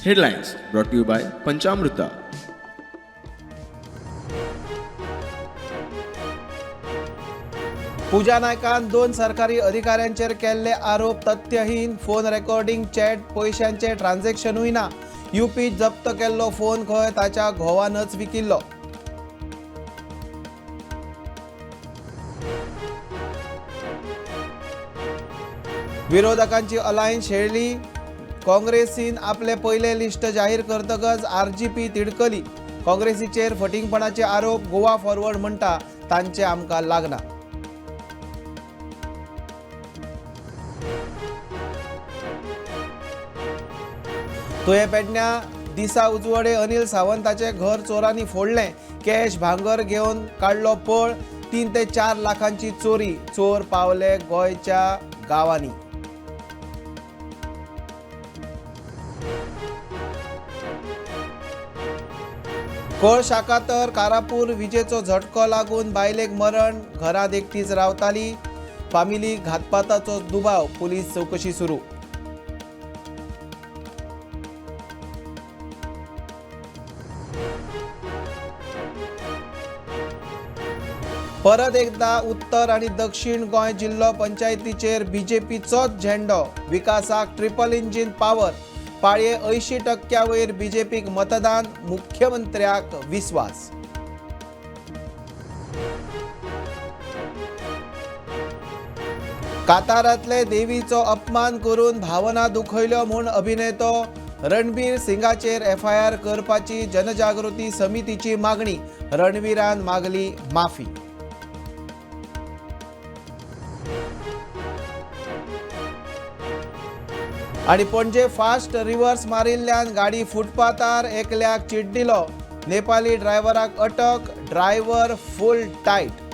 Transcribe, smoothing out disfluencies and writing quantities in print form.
Headlines brought you by Panchamruta. Puja नायकान 2 सरकारी अधिकाऱ्यांचेर केल्ले आरोप तथ्यहीन. फोन रेकॉर्डिंग, चॅट, पयशांचे ट्रान्झॅक्शनूय ना. युपी जप्त केल्लो फोन खंय ताच्या घोवानच विकिल्लो. विरोधकांची अलायन्स शेळली. काँग्रेसीन आपले पयले लिस्ट जाहीर करतकच आरजीपी तिडकली. काँग्रेसीचेर फटींगपणाचे आरोप. गोवा फॉरवर्ड म्हणटा तांचे आमकां लागना. तुयें पेडण्या दिसा उजवडे अनिल सावंताचें घर चोरांनी फोडलें. कॅश भांगर घेवन काडलो पळ. 3 ते 4 लाखांची चोरी. चोर पावले गोंयच्या गांवांनी. कोळ शाकातर कारापूर विजेचो झटको लागून बायलेक मरण. घरांत एकटीच रावताली. फामिली घातपाताचो दुबाव. पुलीस चवकशी सुरू. परत एकदा उत्तर आणि दक्षिण गोंय जिल्लो पंचायतीचेर बीजेपीचोच झेंडो. विकासाक ट्रिपल इंजिन पावर. पाळये 80% वयर बीजेपीक मतदान. मुख्यमंत्र्याक विस्वास. कातारांतले देवीचो अपमान करून भावना दुखयल्यो म्हूण अभिनेतो रणवीर सिंगाचेर एफआयआर करपाची जनजागृती समितीची मागणी. रणवीरान मागली माफी. आनी पणजे फास्ट रिवर्स मारिल्ल्यान गाडी फुटपाथार एकल्याक चिड्डिलो. नेपाली ड्रायव्हराक अटक. Driver full tight.